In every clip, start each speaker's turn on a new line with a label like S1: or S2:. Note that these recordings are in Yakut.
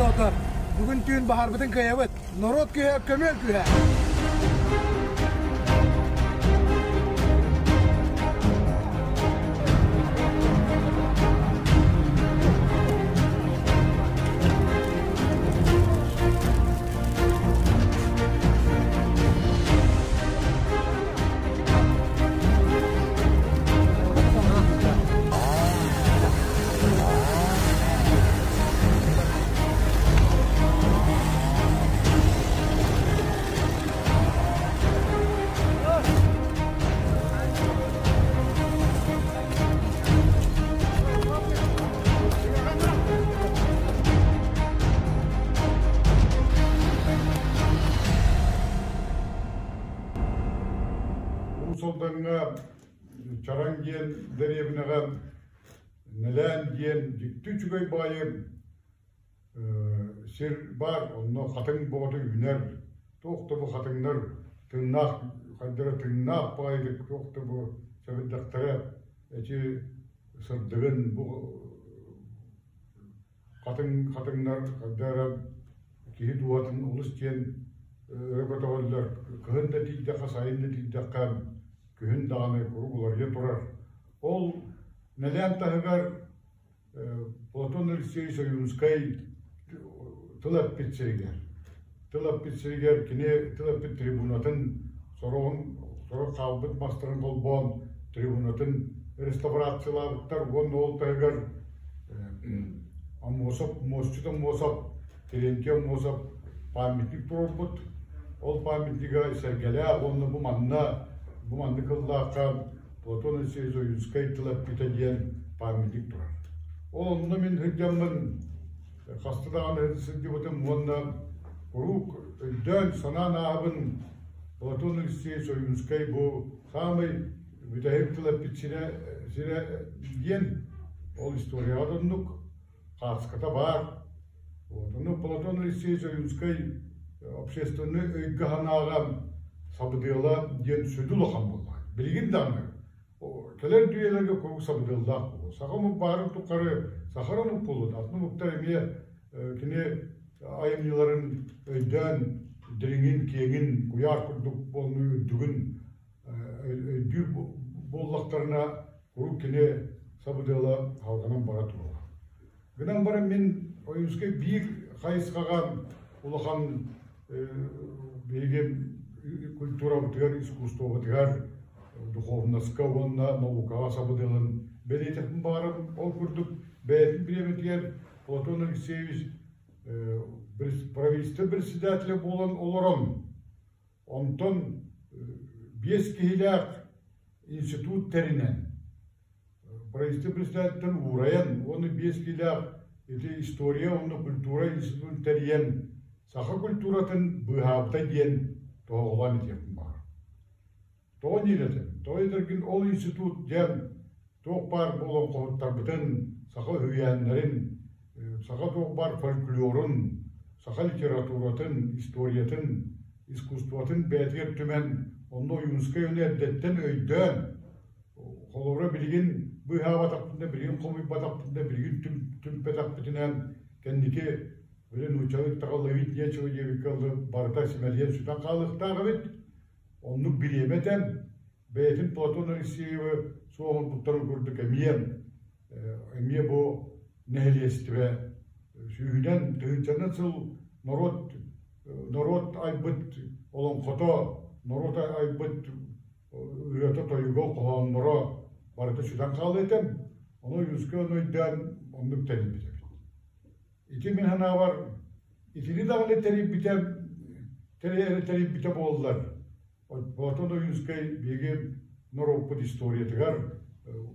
S1: доҕоттор, бүгүн түүн баһаарбытын кыайабыт. Норуот күүһэ, көмүөл күүһэ!
S2: Уус Алдаҥҥа Чараҥ диэн дэриэбинэҕэ Нэлээн диэн дьикти үчүгэй баҕайы сир баар, онно хатыҥ боҕото үүнэр, туох да бу хатыҥнар тыыннаах хайдара тыыннаах баҕайытык туох да бу сэбирдэхтэрэ эти сырдыгын бу хатыҥ хатыҥнар хайда эрэ киһи дууһатын олус диэн өрө көтөҕөллөр. Кыһын да тиийдэххэ, сайын да тиийдэххэ, күһүн даҕаны куруук уларыйа турар. Ол Нэлээн таһыгар Платон Алексеевич Ойуунскай тыл эппит сиригэр, тыл эппит сиригэр кини тыл эппит трибунатын сороҕун сорох хаалбыт мастарын холбоон трибунатын реставрациялаабыттар уонна ол таһыгар Аммосов, муосчут Аммосов, Терентий Аммосов памятник туруорбут. Ол памятнига сэргэлээх уонна бу манна бу маннык ыллаахха Платон Алексеевич Ойуунскай тыл эппитэ диэн памятник турар. Ол онно мин сылдьаммын хаста даҕаны сылдьыбытым уонна куруук өйдөөн санаан ааһабын Платон Алексеевич Ойуунскай бу саамай бүтэһик тыл эппит сирэ, сирэ диэн ол историяҕа да оннук хааската баар. Вот. Ону Платон Алексеевич Ойуунскай общественнай өйгө-санааҕа сабыдыала диэн сүдү улахан буолла. Билигин даҕаны кэлэр үйэлэргэ куруук сабыдыаллаах буолуо. Саха омук баарын тухары сахар омук буолуо, атын омуктар эмиэ кини айымньыларын өйдөөн дириҥин, киэҥин, куйаар курдук буолну үрдүгүн өйдүүр буоллахтарына куруук кини сабыдыала салҕанан бара туруоҕа. Гынан баран мин Ойуунскай биир хайысхаҕа улахан биһиги культурабытыгар, искусствобытыгар, духовноска уонна наукаҕа сабыдыалын бэлиэтэхпин баҕарабын. Ол курдук бэйэтин бириэмэтигэр Платон Алексеевич правительство председателэ буолан олорон, онтон биэс киһилээх институт тэринэн, Правительство председателиттэн уурайан уонна биэс киилээх ити история уонна культура институтун тэрийэн саха культуратын быыһаабыта диэн тоһоҕолоон этиэхпин баҕарабын. Тоҕо диир этим? Тоҕо диэтэргин ол институт диэн туох баар бу олоҥхоһуттарбытын, саха үһүйээннэрин, саха туох баар фольклорун, саха литературатын, историятын, искусствотын бэйэтигэр түмэн, онно Ойуунскай ону эрдэттэн өйдөөн Холобура, билигин быыһаабатахпытына, билигин хомуйбатахпытына, билигин түмпэтэхпитинэн кэнники били нууччалыы эттэххэ ловить нечего диэбиккэ дылы барыта симэлийэн сүтэн хаалыахтаах эбит. Оннук бириэмэ этэн, бэйэтин Платон Алексеевы суох оҥорбуттарын курдук эмиэ эмиэ бу нэһилиэстибэ сүүһүнэн, тыһыынчанан сыл норуот норуот айбыт олоҥхото, норуот айбыт ырыата-тойуга, хоһоонноро барыта сүтэн хаалла этэ. Ону Ойуунскай ону өйдөөн оннук тэрийбит эбит. Ити мин санаабар итини даҕаны тэрийбитэ тэрийбитэ буоллар, Платон Ойуунскай биһиги норуоппут историятыгар,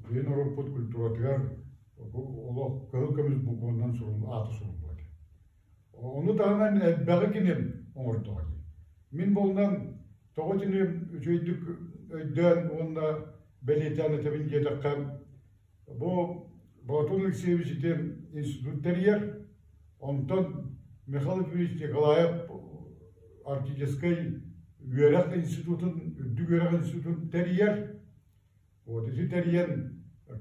S2: биһиги норуоппут культуратыгар олох кыһыл көмүс букванан аата суруллуо этэ. Ону таһынан элбэҕи кини оҥордоҕо дии. Мин буолунан Тоҕо итини үчүгэйдик өйдөөн уонна бэлиэтээн этэбин диэтэххэ, бу Платон Алексеевич ити институт тэрийэр, онтон Михаил Ефимович Николаев Арктическай үөрэх институтун, үрдүк үөрэх институтун тэрийэр. Вот ити тэрийэн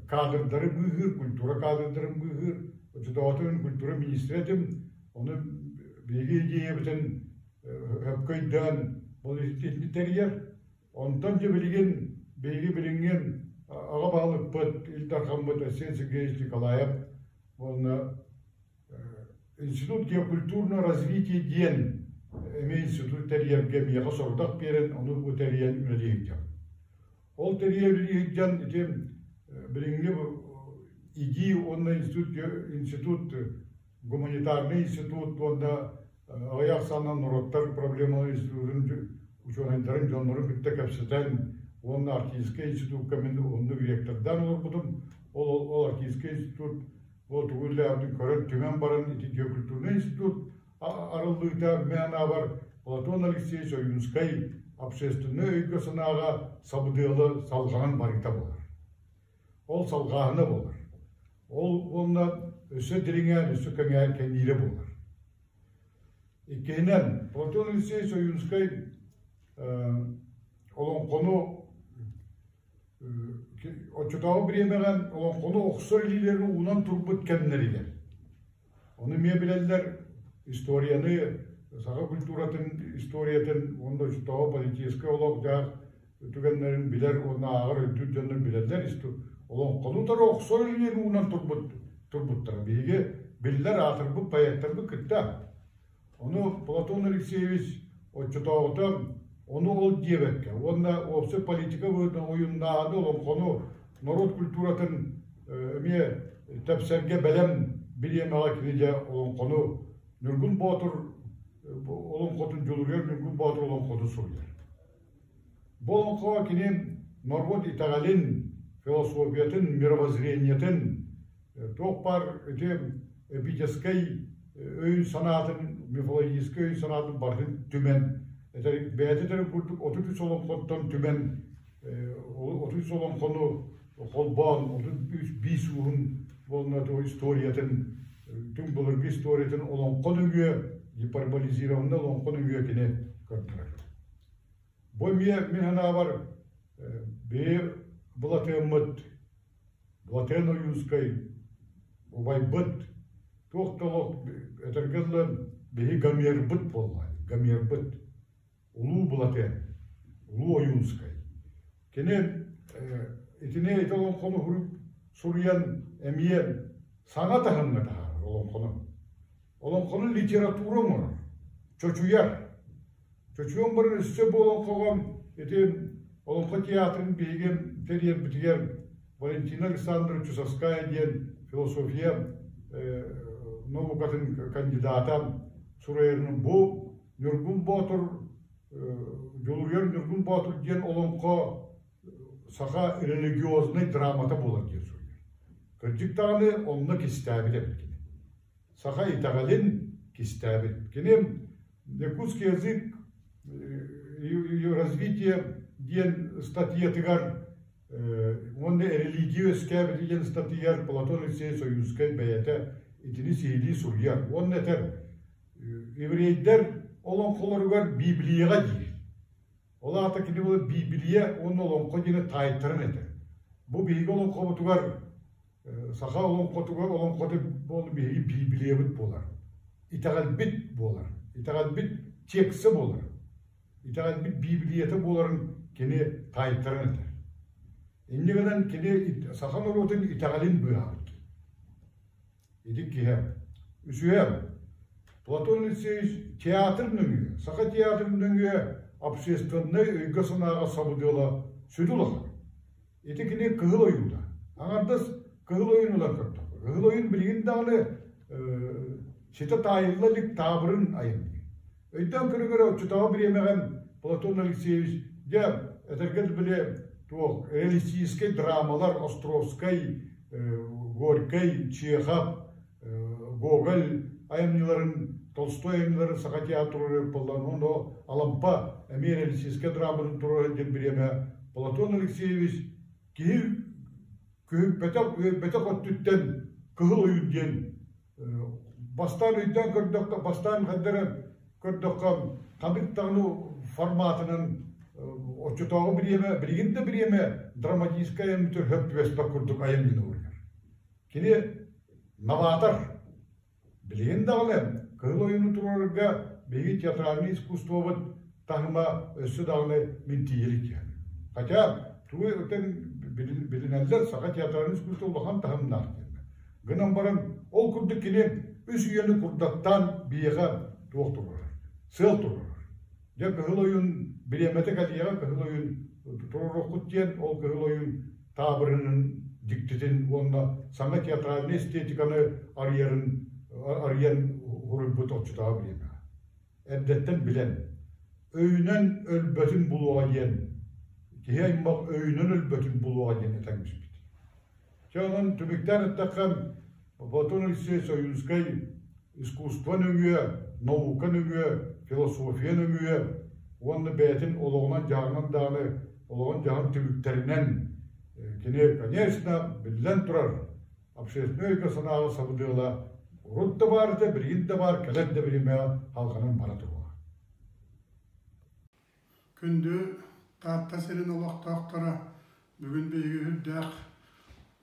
S2: кадрдары быыһыыр, культура кадрдарын быыһыыр. Оччотооҕутун культура министрэ этим. Ону биһиги идиэйэбитин өпкө өйдөөн ол итини тэрийэр. Онтон дьэ билигин биһиги билиҥҥи аҕа баһылыкпыт Ил Дархаммыт Айсен Сергеевич Николаев уонна Институт геокультурного развития диэн эмиэ институт тэрийэргэ миэхэ сорудах биэрэн, ону бу тэрийэн үлэлии сылдьабын. Ол тэрийэ үлэлии сылдьан ити билиҥҥи ИГИ уонна институт, институт гуманитарный институт уонна аҕыйах ахсааннаах норуоттар проблемаларын институтун учуонайдарын дьоннорун кытта кэпсэтэн уонна Арктическай институкка мин оннук ректордаан олорбутум. Ол, ол Арктическай институт ол тугу үлэлээбитин көрөн түмэн баран ити геокультурнай институт арыллыыта мин анаабар Платон Алексеевич Ойуунскай общественнай өйгө-санааҕа сабыдыалы салҕанан барыыта буолар. Ол салҕааһына буолар. Ол уонна өссө дириҥээн, өссө кэҥээн кэҥиирэ буолар. Иккиһинэн, Платон Алексеевич Ойуунскай олоҥхону оччотооҕу бириэмэҕэ олоҥхону охсор илиилэрин уунан турбут кэмнэригэр Ону эмиэ билэллэр историяны, саха культуратын историятын уонна оччотооҕу политическай олох-дьаһах түгэннэрин билэр уонна ааҕар өйдүүр дьоннор билэллэр олоҥхону утары охсор илиини уунан турбут турбуттара. Биһиги биллэр аатырбыт поэттарбыт кытта. Ону Платон Алексеевич оччотооҕута ону ол диэбэккэ уонна уопсай политика быһыытынан ойуннааһыны олоҥхону норуот культуратын эмиэ тэпсэргэ бэлэм бириэмэҕэ кини дьэ олоҥхону Ньургун Боотур олоҥхотун Дьулуруйар Ньургун Боотур олоҥхотун суруйар. Бу олоҥхоҕо кини норуот итэҕэлин, философиятын, мировоззрениетын туох баар ити эпическэй өйүн-санаатын, мифологическай өйүн-санаатын барытын түмэн, бэйэтэ этэрин курдук 33 олоҥхоттон түмэн 33 олоҥхону холбоон 33 биис ууһун уонна историятын түҥ былыргы историятын олоҥхо нөҥүө гиперболизированный олоҥхо нөҥүө кини көрдөрөр. Бу эмиэ мин санаабар бэйэ Былатыаммыт Былатыан Ойуунскай убайбыт туох да олох этэргэ дылы биһи Гомербыт буолла Гомербыт Улуу Былатыан, Улуу Ойуунскай. Кини итини ити олоҥхону суруйан эмиэ саҥа таһымҥа таһаарар олоҥхону. Олоҥхону литература оҥорор, чочуйар. Чочуйан баран өссө бу олоҥхоҕо ити Олоҥхо театрын биһиги тэрийэрбитигэр Валентина Александровна Чусовская диэн философия наукатын кандидата суруйарын бу Ньургун Боотур Дьулуруйар Ньургун Боотур диэн олоҥхо саха религиознай драмата буолар диэн суруйар. Кырдьык даҕаны онно кистээбит эбит кини. Саха итэҕэлин кистээбит. Кини Якутский язык и развитие диэн статьятыгар уонна религия үөскээбит диэн статьяр Платон Алексеевич Ойуунскай бэйэтэ итини сиһилии суруйар. Уонна этэр Еврейдэр олоҥхолоругар Библияҕа диир. Ол аата кини бұл Библия уонна олоҥхо диэни таайтаран этэр. Бу биһиги олоҥхобутугар саха олоҥхотугар олоҥхоту буолу биһиги Библиябыт буолар. Итэҕэлбит буолар. Итэҕэлбит текстэ буолар. Итэҕэлбит Библията буоларын кини таайтаран этэр. Инньэ гынан кини саха норуотун итэҕэлин быыһаабыт. Ити киһи. Үсүһэ, Платон Алексеевич театр нөҥүө, Саха театрын нөҥүө общественнай өйгө-санааҕа сабыдыала сүдү улахан. Ити кини Кыһыл ойуута. Аҥардас Кыһыл ойуун ылан көрдөххө. Кыһыл ойуун билигин даҕаны ситэ таайылла илик таабырын айымньы. Өйдөөн көрүҥ эрэ оччотооҕу бириэмэҕэ Платон Алексеевич дьэ этэргэ били туох реалистическай драмалар Островскай, Горькай, Чехов, Гоголь айымньыларын, Толстой айымньыларын Саха театрыгар ыыппаллар. Ону Алампа эмиэ реалистическай драматын туруорар диэн бириэмэ Платон Алексеевич киһи күһүппэтэх, үөйбэтэх өттүттэн Кыһыл ойуун диэн Бастаан өйдөөн көрдөххө, бастаан хайда эрэ көрдөххө, ханнык даҕаны форматынан оччотооҕу бириэмэ, билигин да бириэмэ драматическай айымньытын сөп түбэспэт курдук айымньыны уруйар. Кини новатор. Билигин даҕаны Кыһыл Ойууну туруорарга биһиги театральнай искусствобыт таһыма өссө даҕаны мин тиийэ илик диэн. Хотя тугу өтөн билинэллэр саха театральнай искусство улахан таһымнаах диэн. Гынан баран ол курдук кини үс үйэни курдаттаан биһиэхэ туох туруорар? Сыал туруорар. Дьэ Кыһыл Ойуун бириэмэтэ кэлиэҕэ Кыһыл Ойуун туруоруоххут диэн ол Кыһыл Ойуун таабырынын дьиктитин уонна саҥа театральнай эстетиканы арыйарын арыйан уруйбут оччотооҕу бириэмэҕэ. Эрдэттэн билэн, өйүнэн өлбөтүн булуоҕа диэн, киһи аймах өйүнэн өлбөтүн булуоҕа диэн этэн түспүт. Чэ, онон түмүктээн эттэххэ, Платон Алексеевич Ойуунскай искусство нөҥүө, наука нөҥүө, философия нөҥүө уонна бэйэтин олоҕунан-дьаһаҕынан даҕаны олоҕун-дьаһаҕын түмүктэринэн кини, конечно, биллэн турар, общественнай өйгө-санааҕа сабыдыала урут да баар этэ, билигин да баар, кэлэр да бириэмэҕэ халҕанан бара туруоҕа.
S3: Күндү Таатта сирин олохтоохторо, бүгүн биһиги үрдээх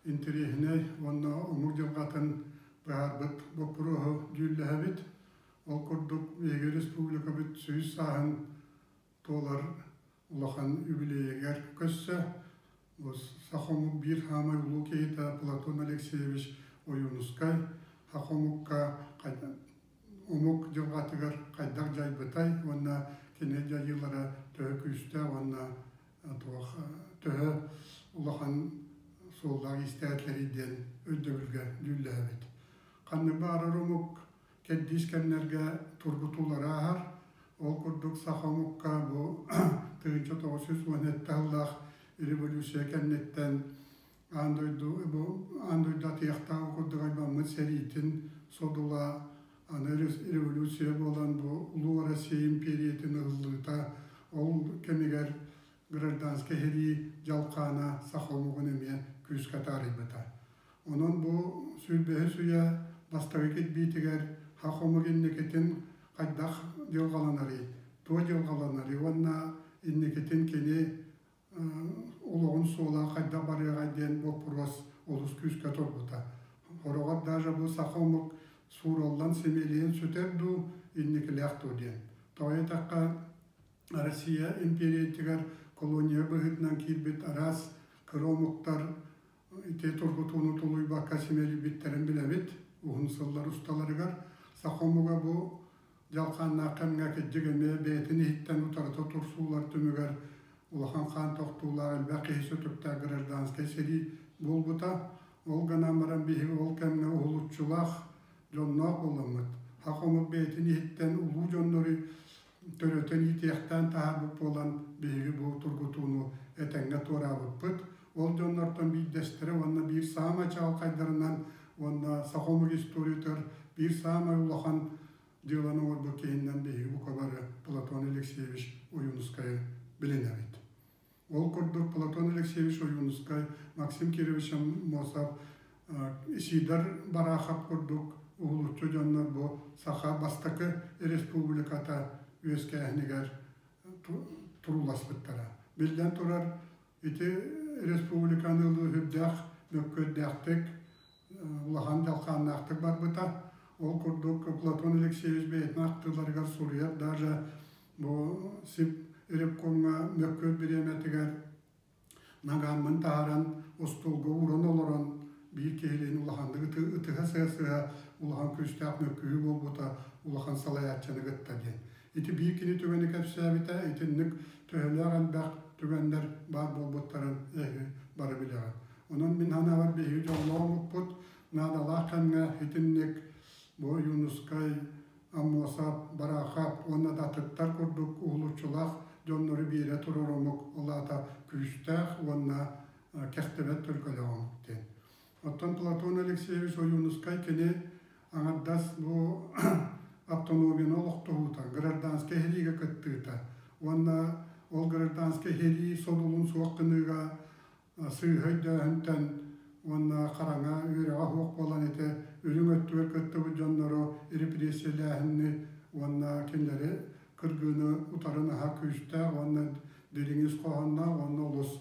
S3: интэриэһинэй уонна омук дьылҕатын быһаарбыт боппуруоһу дьүүллэһэбит. Ол курдук, биһиги республикабыт 100 сааһын туолар улахан үбүлүөйүгэр көрсө саха омук биир хаамай улуу киһитэ Платон Алексеевич Ойуунускай саха омукка омук дьылҕатыгар хайдах дьайбытай уонна кини дьайыылара төһө күүстээх уонна туох төһө улахан суоллаах-иистээхтэрий диэн өйдөбүлгэ дьүүллэһэбит. Ханнык баҕарар омук кэрдиис кэмнэргэ тургутуулары ааһар. Ол курдук саха омукка бу 1917 сыллаах революция кэнниттэн аан дойду бу аан дойду атыйахтааҕы курдук аймаммыт сэриитин содула аны революция буолан бу Улуу Россия империятын ыһыллыыта ол кэмигэр гражданскай сэрии дьалхаана саха омугун эмиэ күүскэ таарыйбыта. Онон бу сүүрбэһис үйэ бастакы кирбиитигэр саха омук инникитин хайдах дьылҕаланарый, туох дьылҕаланарый уонна инникитин кини олоҕун суола хайдах барыаҕай диэн боппуруос олус күүскэ турбута. Хороҕор даже бу саха омук суураллан симэлийэн сүтэр дуу, инникилээх дуу диэн. Тоҕо диэтэххэ, Россия империятыгар колония быһыытынан киирбит араас кыра омуктар ити тургутууну тулуйбакка симэлийбиттэрин билэбит. Уһун сыллар усталарыгар саха омуга бу дьалхааннаах кэмҥэ кырдьык эмиэ бэйэтин иһиттэн утарыта турсуулар түмүгэр улахан хаан тохтуулаах элбэх киһи сүтүктээх гражданскай сэрии буолбута. Ол гынан баран биһиги ол кэмҥэ уһулуччулаах дьонноох буоламмыт, саха омук бэйэтин иһиттэн улуу дьоннору төрөтөн иитиэхтээн таһаарбыт буолан биһиги бу тургутууну этэҥҥэ туораабыппыт. Ол дьоннортон биирдэстэрэ уонна биир саамай чаҕылхайдарынан уонна саха омук историятыгар биир саамай улахан дьыаланы оҥорбут киһиннэн биһиги бука бары Платон Алексеевич Ойуунускайы билинэбит. Ол курдук Платон Алексеевич Ойуунускай, Максим Кирович Аммосов, Исидор Барахов курдук уһулуччу дьоннор бу саха бастакы республиката үөскээһинигэр турууласпыттара. Биллэн турар, ити республиканы ылыы үрдээх, мөккүөрдээхтик, улахан дьалхааннаахтык барбыта. Ол курдук Платон Алексеевич бэйэтин ахтыыларыгар суруйар, даже бу сип ревкомҥа мөккүөр бириэмэтигэр нагааммын таһааран остуолга ууран олорон биир киһилиин улаханнык ытыһа сыа-сыа улахан күүстээх мөккүһүү буолбута улахан салайааччыны кытта диэн. Ити биир кини түгэни кэпсээбитэ, итинник төһөлөөх элбэх түгэннэр баар буолбуттарын эһиги бары билэҕит. Онон мин санаабар биһиги дьоллоох омукпут наадалаах кэмҥэ итинник бу Юнускай, Аммосов, Барахов уонна да атыттар курдук уһулуччулаах дьоннору биэрэ турар омук ол аата күүстээх уонна кэхтибэт төлкөлөөх омук диэн. Оттон Платон Алексеевич Ойуунускай кини аҥардас бу автономияны олохтоһуута, гражданскай сэриигэ кыттыыта уонна ол гражданскай сэрии содулун суох гыныыга сыыһа өйдөөһүнтэн уонна хараҥа үөрэҕэ суох буолан ити үрүҥ өттүгэр кыттыбыт дьоннору репрессийэлээһини уонна кинилэри кыргыыны утары наһаа күүстээх уонна дириҥ ис хоһоонноох уонна олус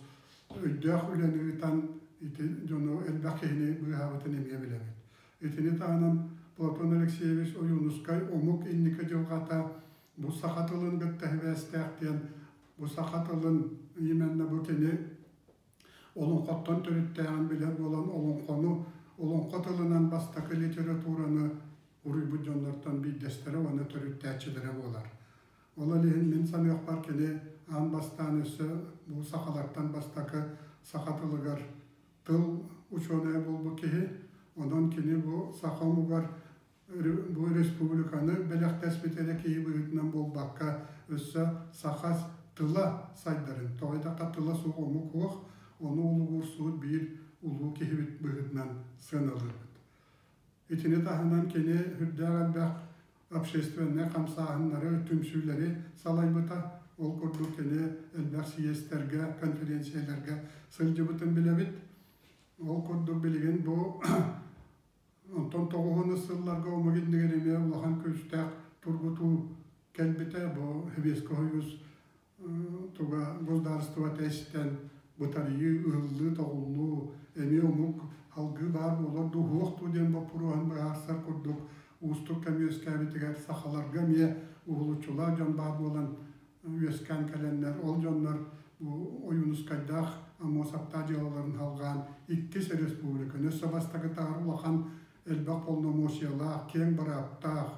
S3: өйдөөх үлэни ыытан ити дьону элбэх киһини быыһаабытын эмиэ билэбит. Итини таһынан Платон Алексеевич Ойуунускай омук инники дьылҕата бу саха тылын кытта сибээстээх диэн бу саха тылын именно бу кини олоҥхоттон төрүттээҕин билэр буолан олоҥхону олоҥхо тылынан бастакы литератураны уруйбут дьоннортон биирдэстэрэ уонна төрүттээччилэрэ буолар. Ол иһин мин саныахпар кини аан бастаан өссө бу сахалартан бастакы саха тылыгар тыл учуонайа буолбут киһи. Онон кини бу саха омугар бу республиканы бэлэхтэспит эрэ киһи быһыытынан буолбакка, өссө саха тыла сайдарын, тоҕо диэтэххэ тыла суох омук суох, ону улугурсубут биир улуу киһибит быһыытынан сыаналыыбыт. Итини таһынан кини үрдээх элбэх общественнай хамсааһыннары, түмсүүлэри салайбыта. Ол курдук кини элбэх съезтэргэ, конференцияларга сылдьыбытын билэбит. Ол курдук билигин бу онтон тоҕуһунус сылларга омук иннигэр эмиэ улахан күүстээх тургутуу кэлбитэ. Бу Сэбиэскэй Союз туга государство эстэн бытарыйыы, ыһыллыы-тоҕуллуу, эмиэ омук алгыы баар буолар дуу, суох дуу диэн боппуруоһун быһаарсар курдук уустук кэм үөскээбитигэр сахаларга эмиэ уһулуччулаах дьон баар буолан үөскээн кэлэннэр, ол дьоннор бу Ойуунускайдаах Аммосовтаах дьыалаларын салҕаан иккис республиканы өссө бастакытааҕар улахан элбэх полномочиялаах, киэҥ бырааптаах,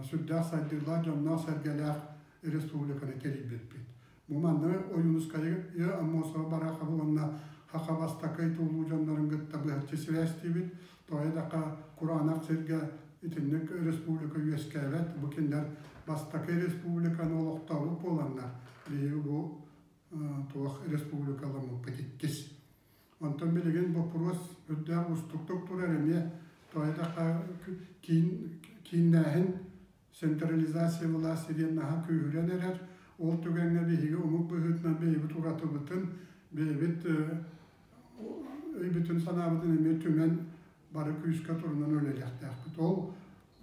S3: сүрдээх сайдыылаах дьонноох-сэргэлээх республиканы тэрийбиппит. Бу манна Ойуунускайы, Аммосова Бараховы уонна Хаха бастакы туулуу дьоннорун кытта быһаччы сибээстиибит. Тоҕо диэтэххэ, кураанах сиргэ итинник республика үөскээбэт. Бу кинилэр бастакы республиканы олохтообут буоланнар, биһиги бу туох республикаламмыппыт иккис. Онтон билигин боппуруос үрдээх уустуктук турар эмиэ. Тоҕо диэтэххэ, киин, кииннээһин централизация власти диэн наһаа күүһүрэн эрэр. Ол түгэҥҥэ биһиги омук быһыытынан бэйэбит уратыбытын, бэйэбит өйбүтүн-санаабытын эмиэ түмэн бары күүскэ турунан үлэлиэхтээхпит. Ол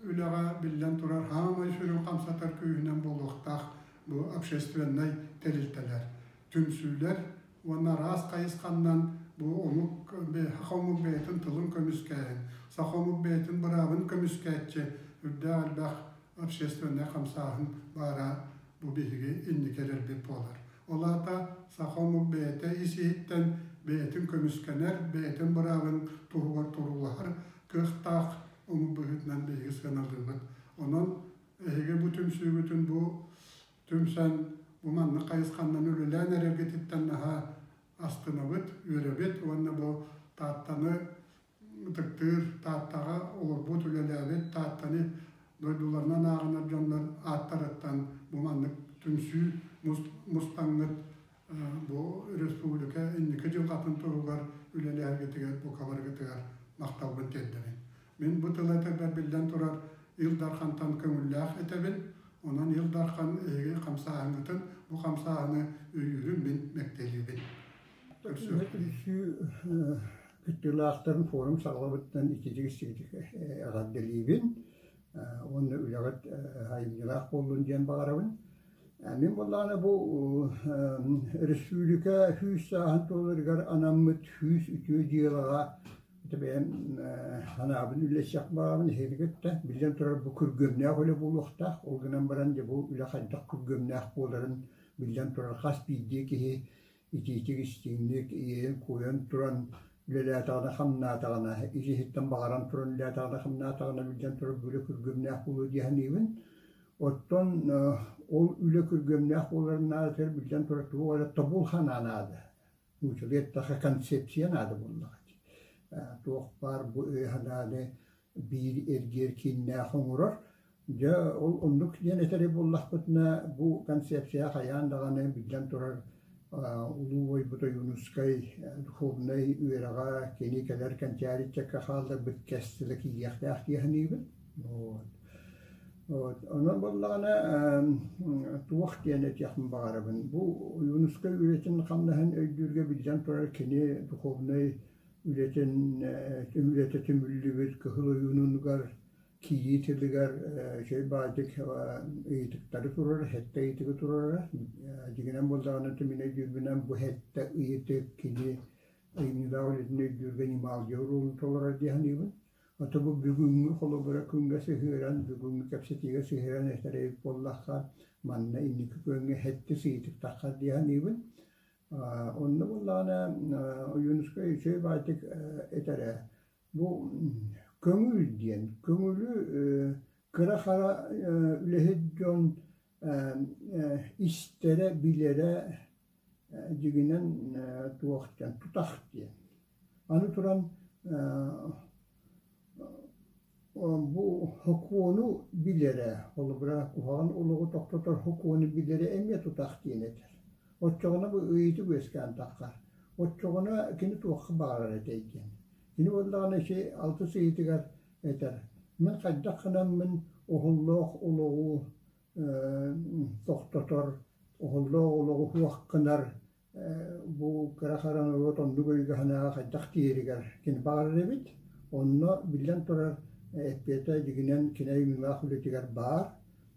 S3: үлэҕэ биллэн турар хаамай сүрүн хамсатар күүһүнэн буолуохтаах бу общественнай тэрилтэлэр, түмсүүлэр уонна араас хайысханнан бу омук саха омук бэйэтин тылын көмүскээһин, саха омук бэйэтин быраабын көмүскээччи үрдээх элбэх общественнай хамсааһын баара бу биһиги инники эрэлбит буолар. Ол аата саха омук бэйэтэ ис-иһиттэн бэйэтин көмүскэнэр, бэйэтин быраабын туһугар туруулаһар кыахтаах омук быһыытынан биһиги сыаналыыбыт. Онон эһиги бу түмсүүгүтүн бу түмсэн бу маннык хайысханнан үлэлээн эрэргититтэн наһаа астынабыт, үөрэбит уонна бу Тааттаны ытыктыыр, Тааттаҕа олорбут, үлэлээбит, Тааттаны дойдуларынан ааҕынар дьоннор ааттарыттан бу маннык түмсүү мустаҥҥыт бу республика инники дьылҕатын туһугар үлэлэһэргитигэр, бука барыгытыгар махталбын тиэрдэбин. Мин бу тылы этэрбэр биллэн турар Ил Дархантан көҥүллээх этэбин, онон Ил Дархан эһиги хамсааһыҥҥытын, бу хамсааһыны өйүүрүн мин мэктиэлиибин.
S4: Түмсүү кыттыылаахтарын форум саҕалабыттан ититик-истигитик эҕэрдэлиибин уонна үлэҕит айымньылаах буоллун диэн баҕарабын. Мин буоллаҕына бу республика сүүс сааһын туоларыгар анаммыт сүүс үтүө дьыалаҕа ити бэйэм санаабын үллэстиэх баҕарабын эһиги кытта. Биллэн турар, бу күргүөмнээх үлэ буолуохтаах. Ол гынан баран дьэ бу үлэ хайдах күргүөмнээх буоларын биллэн турар хас биирдии киһи итиитик истиҥник иэйэн-куойан туран үлэлээтэҕинэ-хамнаатаҕына, ис-иһиттэн баҕаран туран үлэлээтэҕинэ-хамнаатаҕына биллэн турар бу үлэ күргүөмнээх буолуо дии саныыбын. Оттон ол үлэ күргүөмнээх буоларын наадатыгар биллэн турар туох эрэ тобул санаа наада. Нууччалыы эттэххэ концепция наада буоллаҕа дии. Туох баар бу өй санааны биир эргиэр кииннээх оҥорор. Дьэ, ол оннук диэн этэри буллахпытына, бу концепция хайаан даҕаны биллэн турар улуу убайбыт Ойуунускай духовнай үөрэҕэ кини кэлэр кэнчээри ыччакка хаалларбыт кэс тыла киириэхтээх дии саныыбын. Вот. Вот. Онон буоллаҕына туох диэн этиэхпин баҕарабын. Бу Ойуунускай үлэтин-хамнаһын өйдүүргэ биллэн турар кини духовнай үлэтин үлэтэ түмүллүбүт Кыһыл Ойуунугар кийиит тылыгар үчүгэй баайдык ыйытыктары турара, сэттэ ыйытыгы турара. Дьиҥинэн буоллаҕына, мин өйдүүрбүнэн бу сэттэ ыйытык кини айымньылаах үлэтин өйдүүргэ ньымаалдьа оруолун толорор дии саныыбын. Ото бу бүгүҥҥү холобура күҥҥэ сыһыаран, бүгүҥҥү кэпсэтиигэ сыһыаран этэр эбит буоллахха, манна инники күөҥҥэ сэттис ыйытык таххар дии саныыбын. Онно буоллаҕына Ойуунускай үчүгэй баайдык этэрэ бу көҥүл диэн, көҥүлү кыра-хара үлэһит дьон истэрэ, билэрэ дьиҥинэн туох диэн, тутах диэн. Аны туран бу сокуону билэрэ, холобура, куһаҕан олоҕу тохтотор сокуону билэрэ эмиэ тутах диэн этэр. Оччоҕуна бу ыйытык үөскээн таххар. Оччоҕуна кини туохха баҕарар этэй диэн. Кини буоллаҕына ити алтыс ыйытыгар этэр: Мин хайдах гынаммын оһоллоох олоҕу тохтотор, оһоллоох олоҕу суох гынар бу кыра хара норуот оннук өйгө-санааҕа хайдах тиийэригэр кини баҕарар эбит. Онно биллэн турар эппиэтэ дьиҥинэн кини айымньылаах үлэтигэр баар.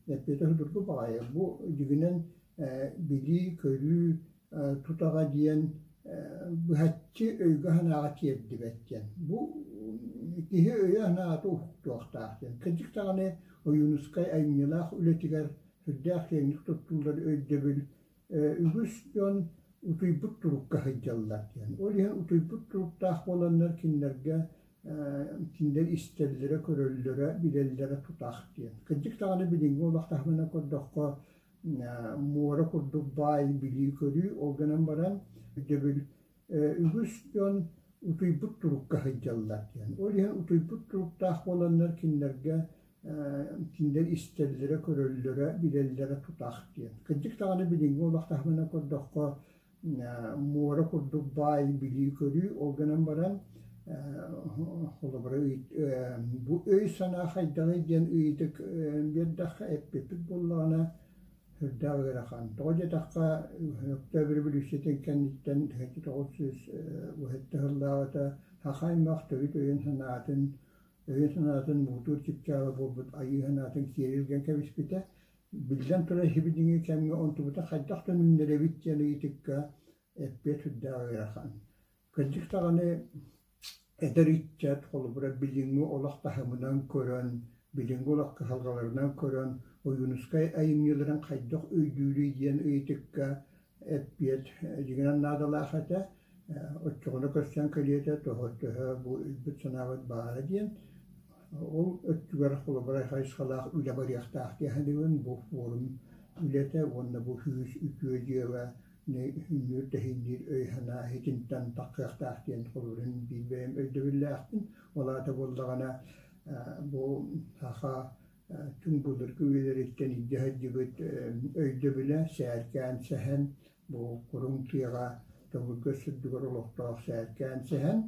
S4: Эппиэтэ судургу баҕайы. Бу дьиҥинэн билии-көрүү тутаҕа диэн быһаччы өйгө-санааҕа тиэрдибэт диэн. Бу киһи өйө-санаата уһуктуохтаах диэн. Кырдьык даҕаны Ойуунускай айымньылаах үлэтигэр сүрдээх киэҥник туттуллар өйдөбүл Үгүс дьон утуйбут турукка сылдьаллар диэн. Ол иһин утуйбут туруктаах буоланнар кинилэргэ кинилэр истэллэрэ, көрөллөрө, билэллэрэ тутах диэн. Кырдьык даҕаны билиҥҥи олох таһымынан көрдөххө, муора курдук баай билии-көрүү, ол гынан баран өйдөбүл үгүс дьон утуйбут турукка сылдьаллар диэн. Ол иһин утуйбут туруктаах буоланнар кинилэргэ кинилэр истэллэрэ, көрөллөрө, билэллэрэ тутах диэн. Кырдьык даҕаны билиҥҥи олох таһымынан көрдөххө, муора курдук баай билии-көрүү, ол гынан баран холобура бу өй-санаа хайдаҕый диэн ыйытык биэрдэххэ, эппиппит буоллаҕына, сүрдээх ыарахан. Тоҕо диэтэххэ, Өктөөп революциятын кэнниттэн 1997 сыллааҕыта саха аймах төрүт өйүн-санаатын өйүн-санаатын муҥутуур чыпчаала буолбут айыы санаатын киэр илгэн кэбиспитэ. Биллэн турар, сибилиҥҥи кэмҥэ онтубута хайдах төнүннэрэбит диэн ыйытыкка эппиэт сүрдээх ыарахан. Кырдьык даҕаны, эдэр ыччат, холобура, билиҥҥи олох таһымынан көрөн, билиҥҥи олох кыһалҕаларынан көрөн, Ойуунускай айымньыларын хайдах өйдүүрүй диэн ыйытыкка эппиэт дьиҥинэн наадалаах этэ. Оччоҕуна көрсөн кэлиэтэ, тоҕо төһө бу өйбүт-санаабыт баара диэн. Ол өттүгэр холобура хайысхалаах үлэ барыахтаах дии саныыбын. Бу форум үлэтэ уонна бу күүс үтүө дьыала үүннүүр-тэһиинниир өй-санаа иһитинтэн тахсыахтаах диэн холобурун биир бэйэм өйдөбүллээхпин. Ол аата буоллаҕына бу саха түҥ былыргы үйэлэриттэн илдьэ сылдьыбыт өйдөбүлэ сээркээн сэһэн, бу куруҥ тыаҕа төҥүргэс үрдүгэр олохтоох сээркээн сэһэн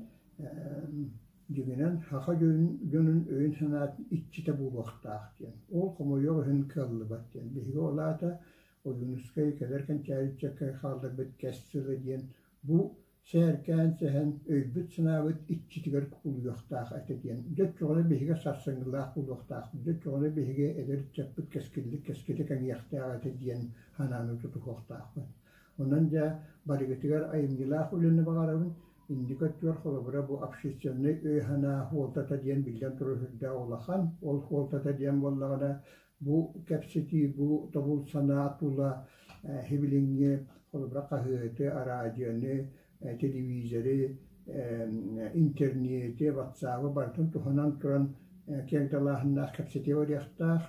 S4: дьиҥинэн саха дьонун өйүн-санаатын иччитэ буолуохтаах диэн. Ол хомойуох иһин кыаллыбат диэн. Биһиги ол аата Ойуунускай кэлэр кэнчээри ыччакка хаалларбыт кэс тыла диэн бу сээркээн сэһэн өйбүт-санаабыт иччитигэр кубулуйуохтаах этэ диэн. Дьэ оччоҕуна биһиги сарсыҥҥылаах буолуохтаахпыт, дьэ оччоҕуна биһиги эдэр ыччаппыт кэскиллик кэскилэ кэҥиэхтээх этэ диэн санааны тутуһуохтаахпыт. Онон дьэ барыгытыгар айымньылаах үлэни баҕарабын. Инники өттүгэр холобура бу общественнай өй-санаа суолтата диэн биллэн турар сүрдээх улахан. Ол суолтата диэн буоллаҕына Бу кэпсэтии, бу тобул санаа тула сибилиҥҥи холобура хаһыаты, араадьыйаны, телевизори, интернети, ватсабы барытын туһанан туран киэҥ далааһыннаах кэпсэтии барыахтаах.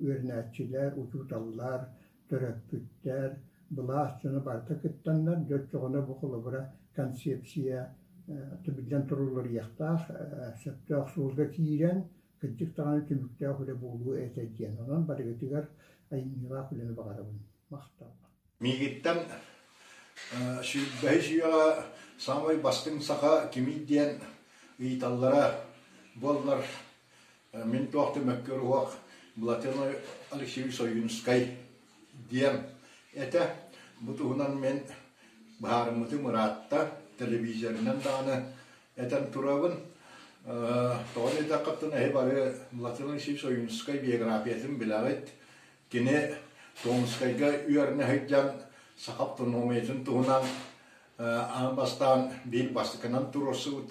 S4: Үөрэнээччилэр, учууталлар, төрөппүттэр, былаас дьоно барыта кыттаннар, дьэ оччоҕуна бу холобура концепция биллэн турулларыахтаах, сөптөөх суолга киирэн Кырдьык даҕаны түмүктээх үлэ буолуо этэ диэн. Онон барыгытыгар айымньылаах үлэни баҕарабын. Махтал.
S2: Миигиттэн сүүрбэһис үйэҕэ саамай бастыҥ саха кимий диэн ыйыталлара буоллар, мин туох да мөккүөр уһуох Владимир Алексеевич Ойуунускай диэм этэ. Бу туһунан мин быһаарыммытым ыраатта, телевизорынан даҕаны этэн турабын. Тоҕо диэтэххиттэн эһи бары Владимир Алексеевич Ойуунускай биографиятын билэҕит. Кини Томскайга үөрэнэ сылдьан саха автономиятын туһунан аан бастаан биир бастакынан туруорсубут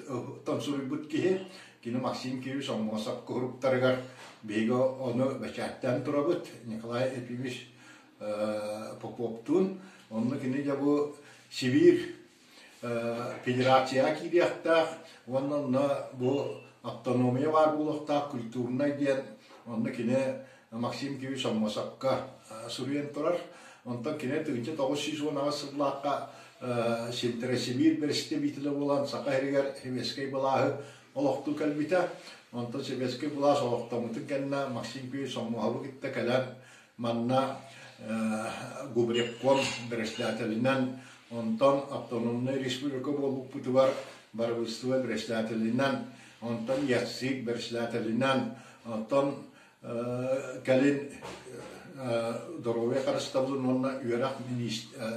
S2: суруйбут киһи.
S5: Кини Максим Кириллович Аммосов куруктарыгар биһиги ону бэчээттээн турабыт. Николай Ефимович Поповтуун. Онно кини дьэ бу Сибиир федерацияҕа киириэхтээх уонна онно бу автономия баар буолуохтаах культурнай диэн онно кини Максим Кириллович Аммосовка суруйан турар. Онтон кини 1918 сыллаахха Сибиир бэрэстэбиитэлэ буолан Саха сиригэр сэбиэскэй былааһы олохтуу кэлбитэ. Онтон сэбиэскэй былаас олохтоммутун кэннэ Максим Кириллович Аммосовы кытта кэлэн манна Губревком председателинэн, онтон автономнай республика буолбуппутугар барыбыыстыба председателинэн, онтон ЯЦИК председателинэн, онтон кэлин доруобуйа харыстабылын уонна үөрэх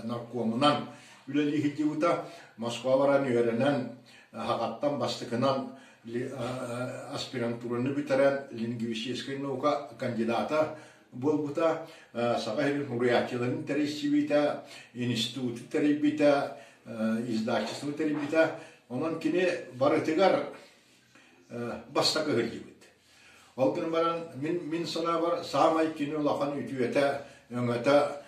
S5: наркомунан үлэлии сылдьыбыта. Москва баран үөрэнэн, Хахаттан бастакынан аспирантураны бүтэрэн лингвистическай наука кандидата буолбута, Саха сирин суруйааччыларын тэрийсибитэ, институту тэрийбитэ, издательство тэрийбитэ. Онон кини барытыгар бастакы сылдьыбыт. Ол гынан баран мин санаабар саамай кини улахан үтүөтэ, өҥөтө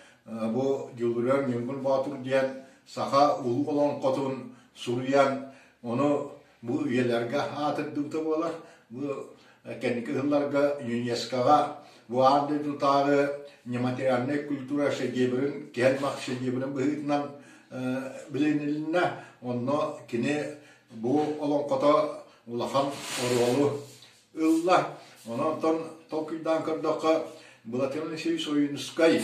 S5: бу Дьулуруйар Ньургун Боотур диэн саха улуу олоҥхотун суруйан, ону бу үйэлэргэ аатырдыбыта буолар. Бу кэнники сылларга ЮНЕСКО-ҕа бу аан дойдутааҕы нематериальнай культура шедеврин, киһи аймах шедеврин быһыытынан билинилиннэ. Онно кини бу олоҥхото улахан оруолу ылла. Онон толкуйдаан көрдөххө, Владимир Алексеевич Ойуунускай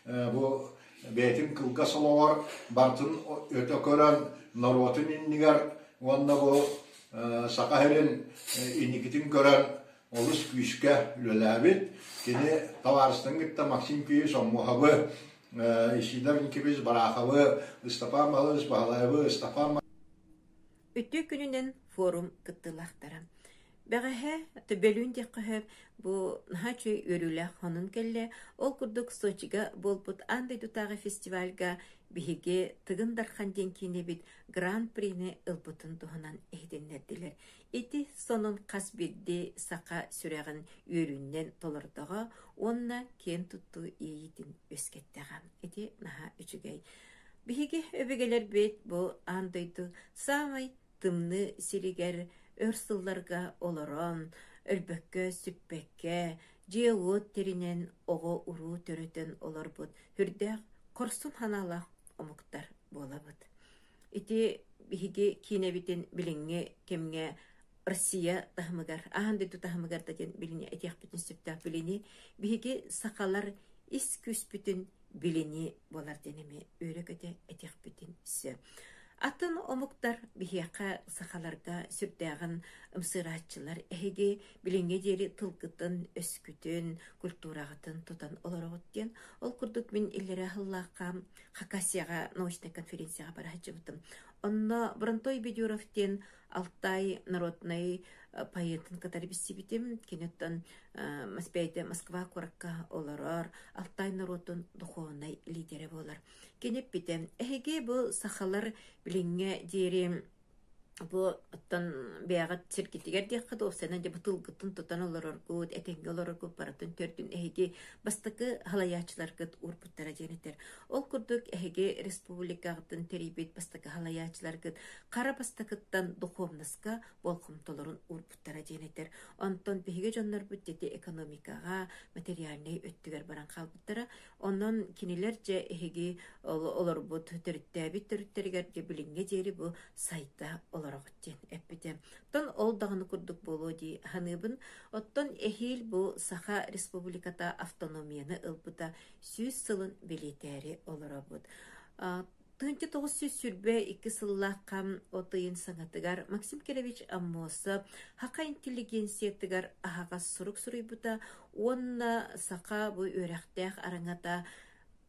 S5: бу бэйэтин кылгас олоҕор барытын өтө көрөн, норуотун иннигэр уонна бу Саха сирин инникитин көрөн олус күүскэ үлэлээбит. Кини табаарыстарын кытта Максим Киевич Оммуһабы, Исидор Никитич Бараховы, Ыстапаан Баһылаевич Баһылаевы, Ыстапаан
S6: Үтүө күнүнэн форум кыттыылаахтара. Бэҕэһээ Төбөлүүн диэххэ сөп, бу наһаа үчүгэй үөрүүлээх сонун кэллэ. Ол курдук Сочига буолбут аан дойдутааҕы фестивальга биһиги Тыгын Дархан диэн киинэбит Гран-прини ылбытын туһунан иһитиннэрдилэр. Ити сонун хас биирдии саха сүрэҕин үөрүүнэн толордоҕо уонна киэн туттуу иэйиитин үөскэттэҕэ. Ити наһаа үчүгэй. Биһиги өбүгэлэрбит бу аан дойду саамай тымныы сиригэр өр сылларга олорон, өлбөккө-сүппэккэ, дьиэ-уот тэринэн, оҕо-уруу төрөтөн олорбут сүрдээх хорсун санаалаах омуктар буолабыт. Ити биһиги киинэбитин билиҥҥи кэмҥэ Россия таһымыгар, аан дойду таһымыгар да диэн билини этиэхпитин сөптөөх билини биһиги сахалар ис күүспүтүн билинии буолар диэн эмиэ үөрэ-көтө этиэхпитин сөп. Атын омуктар биһиэхэ сахаларга сүрдээҕин ымсыырааччылар эһиги билиҥҥэ диэри тылгытын, өскүтүн, культураҕытын тутан олороҕут диэн. Ол курдук мин иллэрээ сыллаахха Хакасияҕа научнай конференцияҕа бара сылдьыбытым. Онно Бронтой Бедюров диэн Алтай народнай поэтын кытары билсибитим. Киниттэн бэйэтэ Москва куоракка олорор, Алтай норуотун духовнай лидерэ буолар. Кини эппитэ, эһиги бу сахалар билиҥҥэ диэри бу оттон бэйэҕит сиргитигэр диэххэ да уопсайынан дьэ бу тылгытын тутан олороргут, этэҥҥэ олороргут барытын төрдүн эһиги бастакы халайааччыларгыт уурбуттара диэн этэр. Ол курдук эһиги республикаҕытын тэрийбит бастакы халайааччыларгыт хара бастакыттан духовноска болҕомтолорун уурбуттара диэн этэр. Онтон биһиги дьоннорбут дьэти экономикаҕа, материальнай өттүгэр баран хаалбыттара. Онон кинилэр дьэ эһиги олорбут төрүттээбит төрүттэригэр дьэ билиҥҥэ диэри бу сайда олороҕут диэн эппитэ. Оттон ол даҕаны курдук буолуо дии саныыбын. Оттон эһиил бу Саха Республиката автономияны ылбыта 100 сылын бэлиэтээри олоробут. 1922 сыллаахха от ыйын саҥатыгар Максим Кирович Аммосов саха интеллигенциятыгар аһаҕас сурук суруйбута уонна саха бу үөрэхтээх араҥата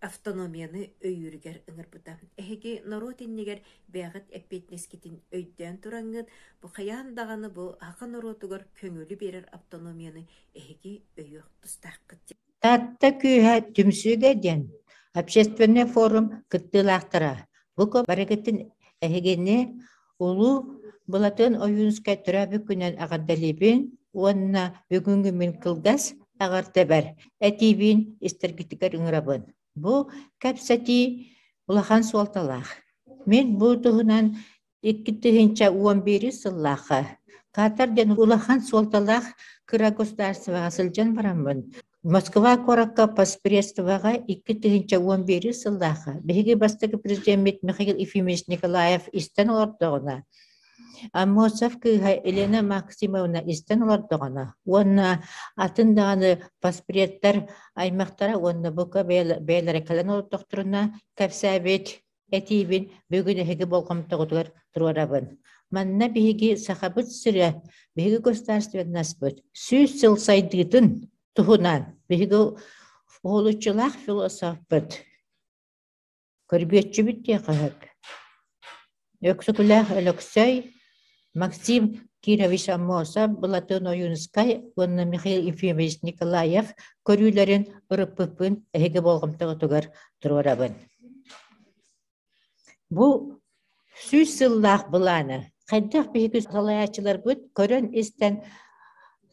S6: автономияны өйүүрүгэр ыҥырбыта. Эһиги норуот иннигэр бэйэҕит эппиэтинэскитин өйдөөн тураҥҥыт, бу хайаан даҕаны бу саха норуотугар көҥүлү биэрэр автономияны эһиги өйүөх тустааххыт.
S7: Таатта күүһэ түмсүүгэ диэн общественнай форум кыттыылаахтара бу барыгытын эһигини Улуу Былатыан Ойуунускай төрөөбүт күнүнэн эҕэрдэлиибин уонна бүгүҥҥү мин кылгас эҕэрдэбэр этиибин истэргитигэр ыҥырабын. Бу кэпсэтии улахан суолталаах. Мин бу туһунан 2011 сыллаахха Катар диэн улахан суолталаах кыра государствоҕа сылдьан бараммын, Москва куоракка постпредствоҕа 2011 сыллаахха биһиги бастакы президеммит Михаил Ефимович Николаев истэн олордоҕуна, Аммосов кыыһа Елена Максимовна истэн олордоҕуна уонна атын даҕаны постпредтэр аймахтара уонна бука бэйэлэрэ кэлэн олордохторуна кэпсээбит этиибин бүгүн эһиги болҕомтоҕутугар туруорабын. Манна биһиги Сахабыт сирэ, биһиги государственноспыт 100 сыл сайдыытын туһунан биһиги уһулуччулаах философпыт, көрбүөччүбүт диэххэ сөп. Өксөкүлээх Өлөксөй, Максим Кирович Аммосов, Былатыан Ойуунускай уонна Михаил Ефимович Николаев көрүүлэрин ырыппыппын эһиги болҕомтоҕутугар туруорабын. Бу 100 сыллаах былааны хайдах биһиги салайааччыларбыт көрөн-истэн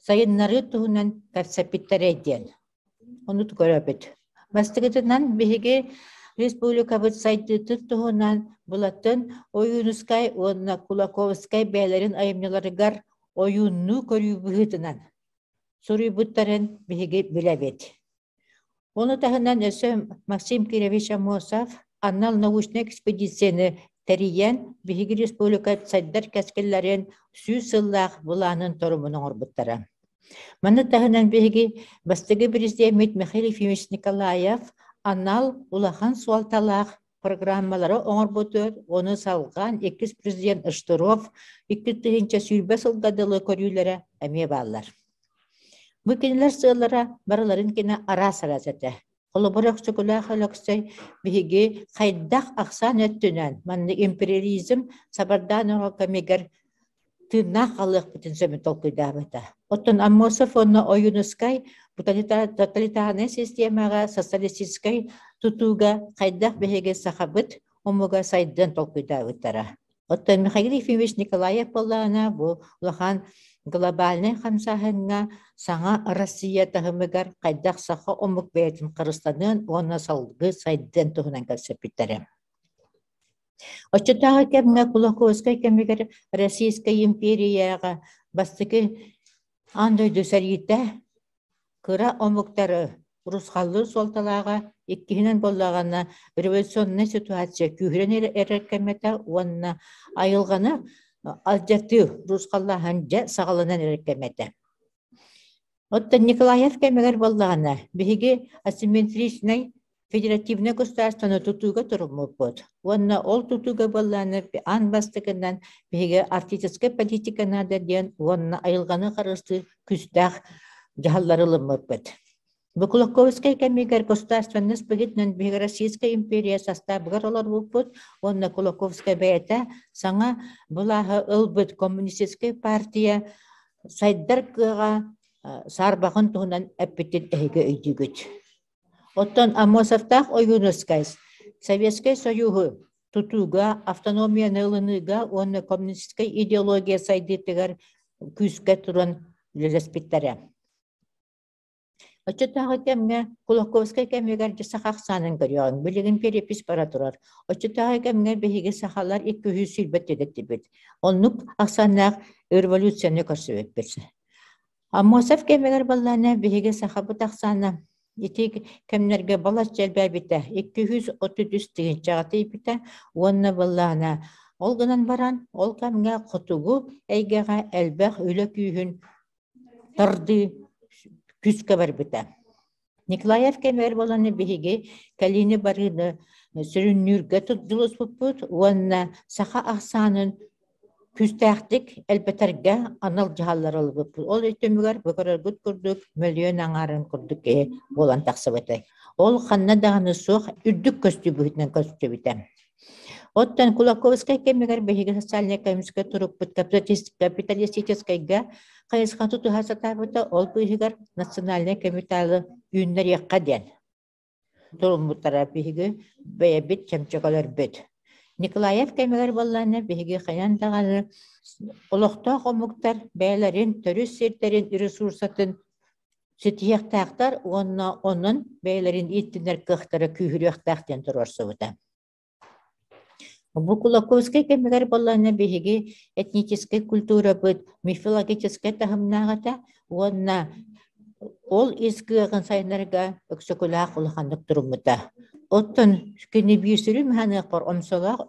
S7: сайыннарыы туһунан кэпсэппиттэрэй диэн. Ону көрөбүт. Бастакытынан биһиги республикабыт сайдыытын туһунан Былатын Ойуунускай уонна Кулаковскай бэйэлэрин айымньыларыгар ойууннуу көрүү быһыытынан суруйбуттарын биһиги билэбит. Ону таһынан өссө Максим Кирович Аммосов анал научнай экспедицияны тэрийэн биһиги республика сайдар кэскиллэрин 100 сыллаах былаанын торумун оҥорбуттара. Маны таһынан биһиги бастакы президеммит Михаил Ефимович Николаев анал улахан суолталаах программалары оҥорбутугар, ону салҕаан иккис президент Штыров 2020 сылга дылы көрүүлэрэ эмиэ бааллар. Бу кинилэр сыаллара барыларын кини араас-араас этэ. Холобур, Өксөкүлээх Өлөксөй биһиги хайдах ахсаан өттүнэн маннык империализм сабардаан оҥорор кэмигэр тыыннаах хаалыахпытын сөбүн толкуйдаабыта. Оттон Аммосов уонна Ойуунускай тоталитарнай системаҕа социалистическай тутууга хайдах биһиги сахабыт омуга сайдыан толкуйдаабыттара. Оттон Михаил Ефимович Николаев буоллаҕына бу улахан глобальнай хамсааһыҥҥа саҥа Россия таһымыгар хайдах саха омук бэйэтин харыстаныан уонна салгыы сайдыан туһунан кэпсэппиттэрэ. Оччотооҕу кэмҥэ Кулаковскай кэмигэр Российскай империяҕа бастакы аан дойду сэриитэ кыра омуктары урусхаллыыр суолталааҕа, иккиһинэн буоллаҕына революционнай ситуация күүһүрэн эрэр кэмэтэ уонна айылҕаны алдьатыы урусхаллааһын дьэ саҕаланан эрэр кэмэтэ. Оттон Николаев кэмигэр буоллаҕына, биһиги асимметричнай федеративнай государствоны тутууга туруммуппут. Уонна ол тутууга буоллаҕына аан бастакынан биһиги арктическай политика наада диэн уонна айылҕаны харыстыыр күүстээх дьаһаллары ылыммыппыт. Бу Кулаковскай кэмигэр государственность быһыытынан биһиги Российская империя састаабыгар олорбуппут уонна Кулаковскай бэйэтэ саҥа былааһы ылбыт коммунистическай партия сайдар кыаҕа саарбаҕын туһунан эппитин эһиги өйдүүгүт. Оттон Аммосовтаах Ойуунускай Советскай Союһу тутууга, автономияны ылыныыга уонна коммунистическай идеология сайдыытыгар күүскэ туран үлэлэспиттэрэ. Оччотооҕу кэмҥэ Кулаковскай кэмигэр дьэ саха ахсаанын көрүөҕүҥ, билигин перепись бара турар. Оччотооҕу кэмҥэ биһиги сахалар 220 этибит. Оннук ахсааннаах революцияны көрсүбүппүт. Аммосов кэмигэр буоллаҕына биһиги сахабыт ахсаана ити кэмнэргэ балачча элбээбитэ, 233 тыһыынчаҕа тиийбитэ уонна буоллаҕына ол гынан баран ол кэмҥэ хотугу эйгэҕэ элбэх үлэ күүһүн тардыы күүскэ барбыта. Николаев кэмигэр буолан биһиги кэлиини барыыны сүрүннүүргэ дьулуспуппут уонна саха ахсаанын күүстээхтик элбэтэргэ анал дьаһаллары ылбыппыт. Ол түмүгэр бу көрөргүт курдук мөлүйүөн аҥаарын курдук киһи буолан тахсыбыта. Ол ханна даҕаны суох үрдүк көстүү быһыытынан көстүбүтэ. Оттон Кулаковскай кэмигэр биһиги социальнай-экономическай турукпут капиталистическайга хайысха тутуһа сатаабыта, ол быыһыгар национальнай капиталы үүннэриэххэ диэн туруммуттара биһиги бэйэбит чөмчөкөлөрбүт. Николаев кэмигэр буоллаҕына биһиги хайаан даҕаны олохтоох омуктар бэйэлэрин төрүт сирдэрин ресурсатын ситиһиэхтээхтэр уонна онон бэйэлэрин ииттинэр кыахтара күүһүрүөхтээх диэн туруорсубута. Бу Кулаковскай кэмигэр буоллаҕына биһиги этническэй культурабыт мифологическай таһымнаах этэ уонна ол ис кыаҕын сайыннарга Өксөкүлээх улаханнык туруммута. Оттон кини биир сүрүн ханыахпар омсолоох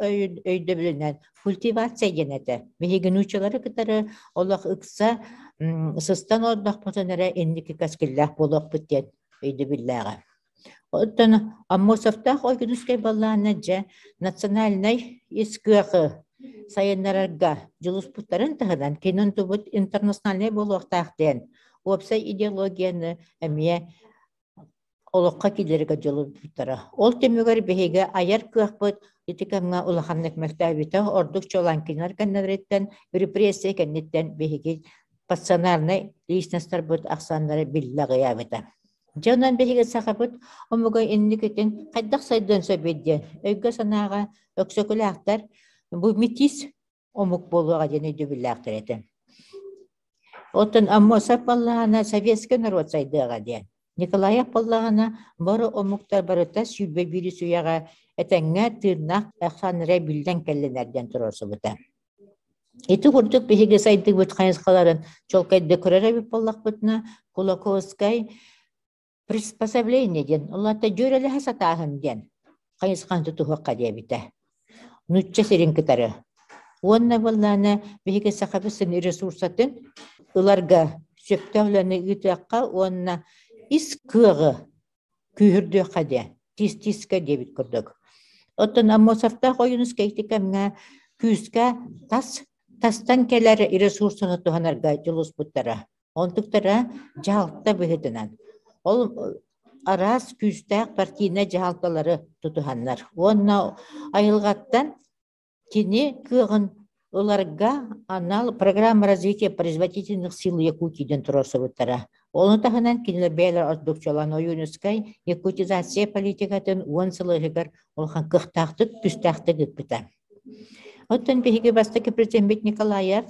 S7: өйдөбүлүнэн культивация диэн этэ. Биһиги нууччалары кытары олох ыкса сыстан олордохпутун эрэ инники кэскиллээх буолуохпут диэн өйдөбүллээҕэ. Оттон Аммосовтаах Ойгунускай баллаана дьэ национальнай ис кыаҕы сайыннарарга дьулуспуттарын таһынан кини онтубут интернациональнай буолуохтаах диэн уопсай идеологияны эмиэ олоххо киллэрэргэ дьулуспуттара. Ол түмүгэр биһиги айар кыахпыт ити кэмҥэ улаханнык мөлтөөбүтэ, ордук чуолаан кинилэр кэннилэриттэн репрессия кэнниттэн биһиги пассионарнай личностарбыт ахсааннара биллэ аҕыйаабыта. Дьэ онон биһиги сахабыт омуга инникитин хайдах сайдыан сөбүй диэн өйгө-санааҕа өксөкүлээхтэр бу метис омук буолуоҕа диэн өйдөбүллээхтэр этэ. Оттон Аммосов буоллаҕына советский норуот сайдыаҕа диэн. Николаев буоллаҕына бары омуктар барыта 21 үйэҕэ этэҥҥэ тыыннаах ахсааннара биллэн кэллинэр диэн туруорсубута. Ити курдук биһиги сайдыыбыт хайысхаларын чуолкайдык көрөр эбит буоллахпытына, Кулаковскай приспособление диэн, ол аата дьүөрэлэһэ сатааһын диэн хайысханы тутуһуохха диэбитэ. Нуучча сирин кытары. Уонна буоллаҕына биһиги Сахабыт сирин ресурсатын ыларга сөптөөх үлэни ыытыахха уонна ис кыаҕы күүһүрдүөххэ диэн, тиис-тиискэ диэбит курдук. Оттон Аммосовтаах Ойуунускай ити кэмҥэ күүскэ тас тастан кэлэр ресурсаны туһанарга дьулуспуттара. Онтуктара дьаһалта быһыытынан. Ол араас күүстээх партийнай дьаһалталары тутуһаннар. Уонна айылҕаттан Кини кыаҕын ыларга анал «Программа развития производительных сил Якутии» диэн туруорсубуттара. Ону таһынан кинилэр бэйэлэрэ ордук чуолаан Ойуунускай якутизация политикатын уон сыл иһигэр улахан кыахтаахтык, күүстээхтик ыыппыта. Оттон биһиги бастакы президеммит Николаев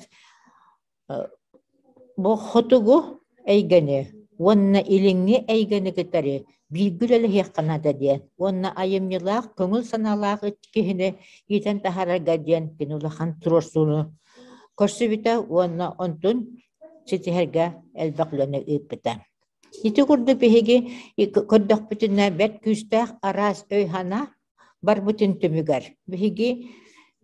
S7: Бу хотугу эйгэни уонна илиҥҥи эйгэни кытары бииргэ үлэлэһиэххэ наада диэн уонна айымньылаах, көҥүл санаалаах киһини иитэн таһаарарга диэн кини улахан туруорсууну көрсүбүтэ уонна онтун ситиһэргэ элбэх үлэни ыыппыта. Ити курдук биһиги көрдөхпүтүнэ бэрт күүстээх араас өй-санаа барбытын түмүгэр биһиги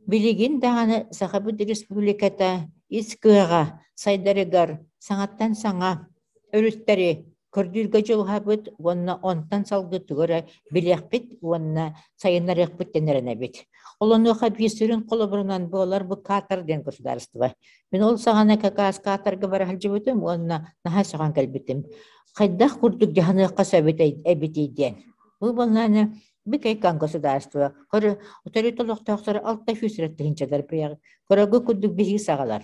S7: билигин даҕаны Сахабыт Республиката ис кыаҕа сайдарыгар саҥаттан саҥа өрүттэри көрдүүргэ дьулуһабыт уонна онтон салгыы тугу эрэ билиэхпит уонна сайыннарыахпыт диэн эрэнэбит. Ол онуоха биир сүрүн холобурунан буолар бу Катар диэн государство. Мин ол саҕана как раз Катарга бара сылдьыбытым уонна наһаа сөҕөн кэлбитим. Хайдах курдук дьаһаныахха сөп эбитий диэн. Бу буоллаҕына Бикайкан государство көрө төрүт олохтоохторо 600 тыһыынчалар көрөгү курдук биһиги саҕалар.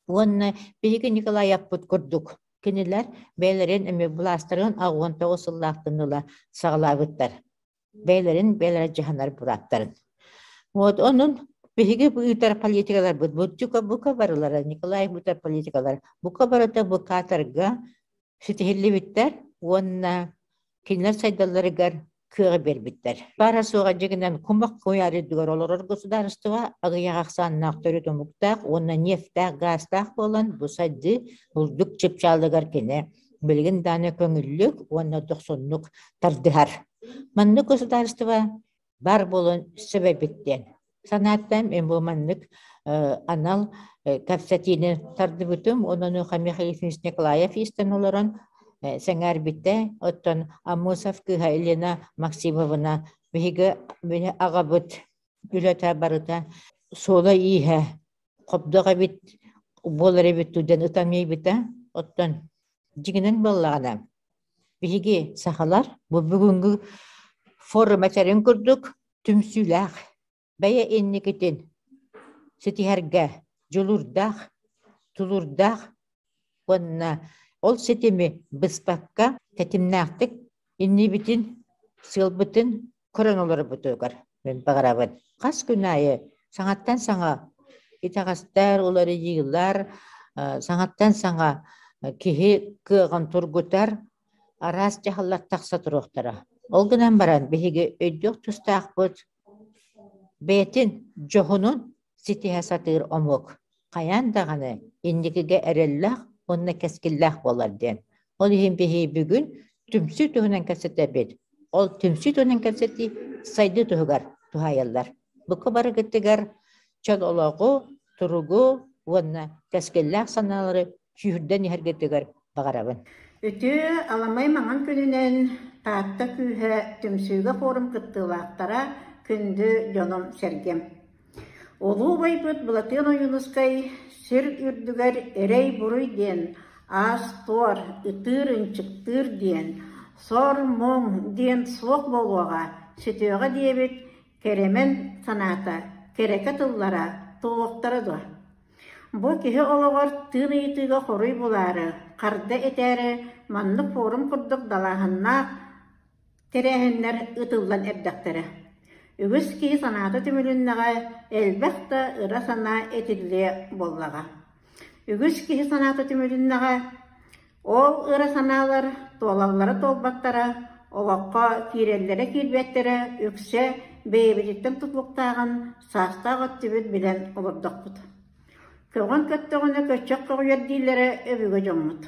S7: Уонна биһиги Николаевпыт курдук кинилэр бэйэлэрин эми былаастарын 69 сыллаахтан ыла саҕалаабыттар. Бэйэлэрин бэйэлэрэ дьаһанар бырааттарын. Вот онон биһиги ыытар политикаларбыт бука бука барылара Николаев ыытар политикалар бука барыта бу каторга ситиһиллибиттэр уонна кинилэр сайдалларыгар кыаҕы биэрбиттэр. Баара-суоҕа дьиҥинэн кумах куйаар үрдүгэр олорор государство аҕыйах ахсааннаах төрүт омуктаах уонна нефтээх, гаастаах буолан бу сайдыы бурдук чыпчаалыгар кини билигин даҕаны көҥүллүк уонна дохсуннук тардыһар. Маннык государство бар буолан сөп эбит диэн санааттан мен бу маннык анал кэпсэтиини тардыбытым. Онон Михаил Ефимович Николаев истэн олорон сэҥээрбитэ. Оттон Аммосов кыыһа Елена Максимовна биһиги били аҕабыт үлэтэ барыта суола-ииһэ хобдох эбит буолар эбит диэн ытамыйбыта. Оттон дьиҥинэн буоллаҕына Биһиги, сахалар, бу бүгүҥҥү форум этэрин курдук түмсүүлээх, бэйэ инникитин ситиһэргэ дьулуурдаах, тулуурдаах уонна ол ситими быспакка тэтимнээхтик иннибитин, сыалбытын көрөн олорбутугар. Мин баҕарабын. Хас күн аайы саҥаттан саҥа итэҕэстэр, уларыйыылар, саҥаттан саҥа киһи кыаҕын тургутар араас дьаһаллар тахса туруохтара. Ол гынан баран биһиги өйдүөх тустаахпыт бэйэтин дьоһунун ситиһэ сатыыр омук хайаан даҕаны инникигэ эрэллээх уонна кэскиллээх буолар диэн. Ол иһин биһиги бүгүн түмсүү туһунан кэпсэтэбит. Ол түмсүү туһунан кэпсэтии сайдыы туһугар туһаайаллар. Бука барыгытыгар чөл олоҕу, туругу уонна кэскиллээх санаалары күүһүрдэн иһэргитигэр баҕарабын.
S8: Үтүө аламай маҥан күнүнэн Таатта күүһэ түмсүүгэ форум кыттыылаахтара, күндү дьонум-сэргэм! Улуу убайбыт Былатыан Ойуунускай сир үрдүгэр эрэй-буруй диэн, аас-туор, ытыыр-ынчыктыыр диэн, сор-муҥ диэн суох буолуоҕа, сүтүөҕэ диэбит кэрэмэн санаата, кэрэкэ тыллара туолуохтара дуо? Бу киһи олоҕор тыын ыйытыыга хоруй булаары, харда этээри маннык форум курдук далааһыннаах тэрээһиннэр ыытыллан эрдэхтэрэ. Үгүс киһи санаата түмүлүннэҕэ, элбэх да ыра санаа этиллиэ буоллаҕа. Үгүс киһи санаата түмүлүннэҕэ, ол ыра санаалар туолаллара-туолбаттара, олоххо киирэллэрэ-киирбэттэрэ үксэ бэйэбититтэн тутулуктааҕын саастаах өттүбүт билэн олордохпут. Көҕөн көттөҕүнэ көччөх көҕүйэр дииллэрэ өбүгэ дьоммут.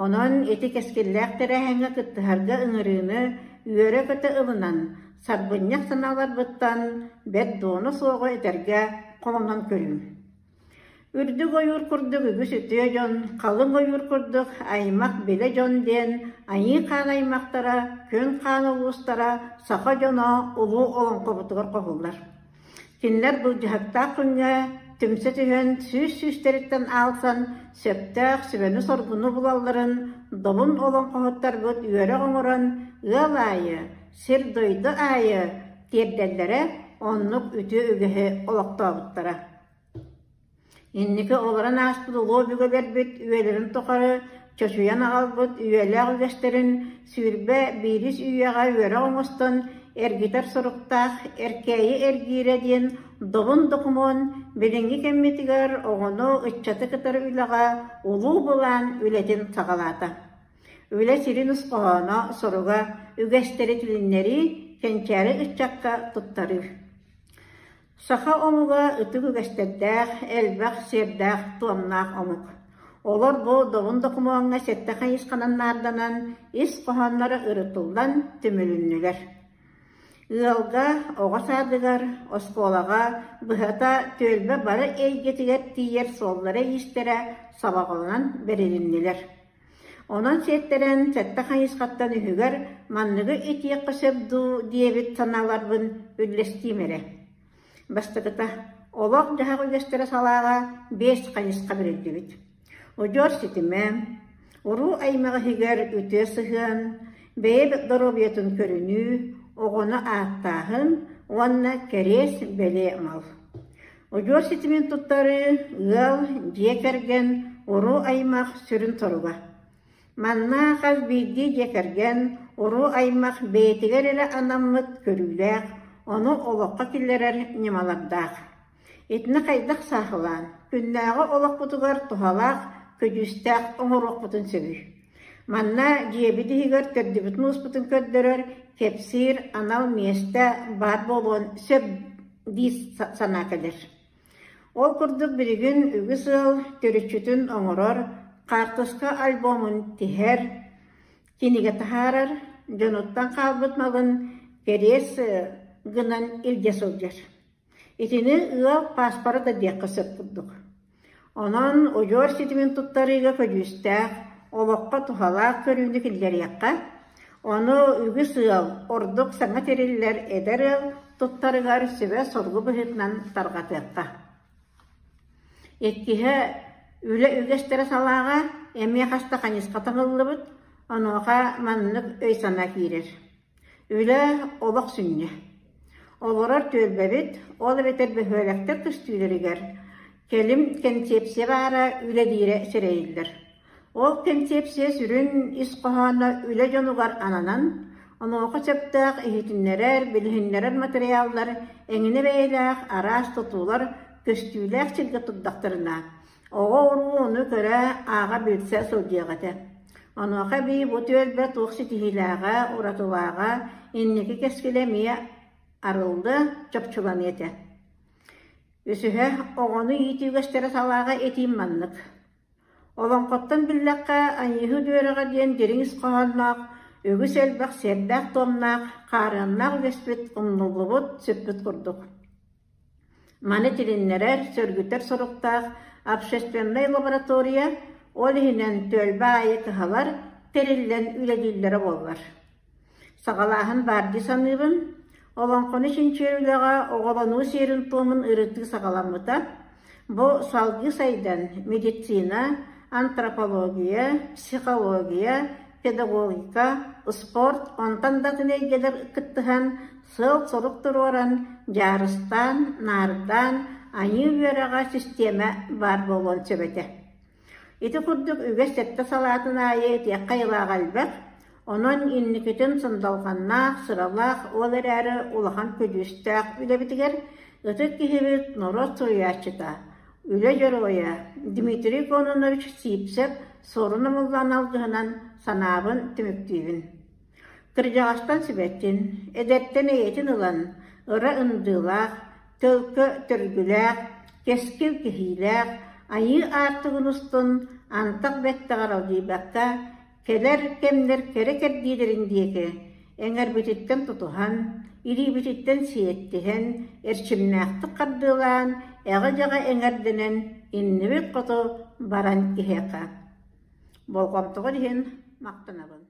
S8: Онон ити кэскиллээх тэрээһиҥҥэ кыттыһарга ыҥырыыны үөрэ-көтө ылынан, сарбынньах санааларбыттан бэрт дуона суоҕу этэргэ холонон көрүүм. Үрдүк ойуур курдук үгүс үтүө дьон, халыҥ ойуур курдук аймах билэ дьон диэн айыы-хаан аймахтара, күн-хаан улуустара саха дьоно улуу олоҥхобутугар хоһуллар. Кинилэр былдьаһыктаах күҥҥэ түмсэ түһэн сүүс-сүүстэриттэн аалсан сөптөөх сүбэни-соргуну булалларын добун олоҥхоһуттарбыт үөрэх оҥорон ыал аайы, сир-дойду аайы тиэрдэллэрэ, оннук үтүө үгэһи олохтообуттара. Инники олорон ааспыт улуу өбүгэлэрбит үйэлэрин тухары чочуйан аҕалбыт үйэлээх үгэстэрин 21 үйэҕэ үөрэх оҥостон эргитэр соруктаах Эркээйи эргиирэ диэн добун докумуон билиҥҥи кэммитигэр оҕону, ыччаты кытары үлэҕэ улуу былаан үлэтин саҕалаата. Үлэ сирин ис хоһооно, соруга үгэстэри тилиннэрии, кэнчээри ыччакка туттарыы. Саха омуга ытык үгэстэрдээх, элбэх сиэрдээх-туомнаах омук. Олор бу добун докумуоҥҥа сэттэ хайысханан наарданан, ис хоһоонноро ырытыллан түмүлүннүлэр. Ыалга, оҕо саадыгар, оскуолаҕа, быһата, түөлбэ бары эйгэтигэр тиийэр суоллара-иистэрэ сабаҕаланан бэрилиннилэр. Онон сиэттэрэн сэттэ хайысхаттан үһүгэр манныгы итиэххэ сөп дуу диэбит санааларбын үллэстиим эрэ. Бастакыта, олох-дьаһах үгэстэрэ салааҕа биэс хайысха бэриллибит. Удьуор ситимэ, уруу аймах иһигэр үтүө сыһыан, бэйэ доруобуйатын көрүнүү, оҕону ааттааһын уонна кэриэс бэлиэ мал. Удьуор ситимин туттарыы ыал, дьиэ кэргэн, уруу-аймах сүрүн соруга. Манна хас биирдии дьиэ кэргэн, уруу-аймах бэйэтигэр эрэ анаммыт көрүүлээх, ону олоххо киллэрэр ньымалардаах. Итини хайдах сааһылаан, күннээҕи олохпутугар туһалаах, көдьүүстээх оҥоруохпутун сөбүй? Манна дьиэбит иһигэр төрдүбүтүн-ууспутун көрдөрөр, кэпсиир анал миэстэ баар буолуон сөп дии санаа кэлэр. Ол курдук билигин үгүс ыал төрүччүтүн оҥорор, хаартыска альбомун тиһэр, кинигэ таһаарар, дьонуттан хаалбыт малын кэриэс гынан илдьэ сылдьар. Итини ыал пааспара да диэххэ сөп курдук. Онон удьуор ситимин туттарыыга көдьүүстээх, олоххо туһалаах көрүүнү киллэриэххэ, ону үгүс ыал, ордук саҥа тэриллэр эдэр ыал туттарыгар сүбэ-соргу быһыытынан тарҕатыахха. Иккиһэ, үлэ үгэстэрэ салааҕа эмиэ хас да хайысха таҥыллыбыт, онуоха маннык өй-санаа киирэр. Үлэ олох сүнньэ. Олорор түөлбэбит, ол эбэтэр бөһүөлэктэр көстүүлэригэр кэлим кэнсиэпсийэ баара үлэлиирэ сэрэйиллэр. Ол кэнсиэпсийэ сүрүн ис хоһооно үлэ дьонугар ананан, Онуоха сөптөөх иһитиннэрэр, билиһиннэрэр матырыйааллар эҥинэ бэйэлээх араас тутуулар көстүүлээх сиргэ турдахтарына, оҕо-уруу ону көрө, ааҕа билсэ сылдьыах этэ. Онуоха эбии бу түөлбэ туох ситиһиилээҕэ, уратылааҕа, инники кэскилэ эмиэ арыллыа, чопчуланыа этэ. Үсүһэ, оҕону иитии үгэстэрэ салааҕа этиим маннык. Олоҥхоттон биллэххэ, Айыыһыт үөрэҕэ диэн дириҥ ис хоһоонноох, үгүс элбэх сиэрдээх-туомнаах, хаарыаннаах үгэспит умнуллубут, сүппүт курдук. Маны тилиннэрэр, сөргүтэр соруктаах общественнай лаборатория, ол иһинэн түөлбэ аайы кыһалар тэриллэн үлэлииллэрэ буоллар. Саҕалааһын баар дии саныыбын. Олоҥхону чинчийэр үлэҕэ оҕолонуу сиэрин-туомун ырытыы саҕаламмыта. Бу салгыы сайдан медицина, антропология, психология, педагогика, спорт, онтон да атын эйгэлэр кыттыһан, сыал-сорук туруоран, дьаарыстаан, наардаан, айыы үөрэҕэ систиэмэ баар буолуон сөп этэ. Ити курдук үгэс сэттэ салаатын аайы этиэххэ айылааҕа элбэх, онон инникитин сындалҕаннаах, сыралаах, ол эрээри улахан көдьүүстээх үлэбитигэр ытык киһибит норуот суруйааччыта, үлэ дьоруойа Дмитрий Кононович Сивцев Суорун Омуллаан алгыһынан санаабын түмүктүүбүн. Кырдьаҕастан сүбэтин, эдэртэн эйэтин ылан, ыра ындыылаах, төлкө төргүлээх, кэскил кэһиилээх, айыы аартыгын устун антах бэттэҕэр аралдьыйбакка, кэлэр кэмнэр кэрэ кэрдиилэрин диэки эҥэрбититтэн тутуһан, илиибититтэн сиэттиһэн, эрчимнээхтик хардыылаан, эҕэ-дьаҕа эҥэрдэнэн иннибит хоту баран иһиэххэ. Болҕомтоҕут иһин махтанабын.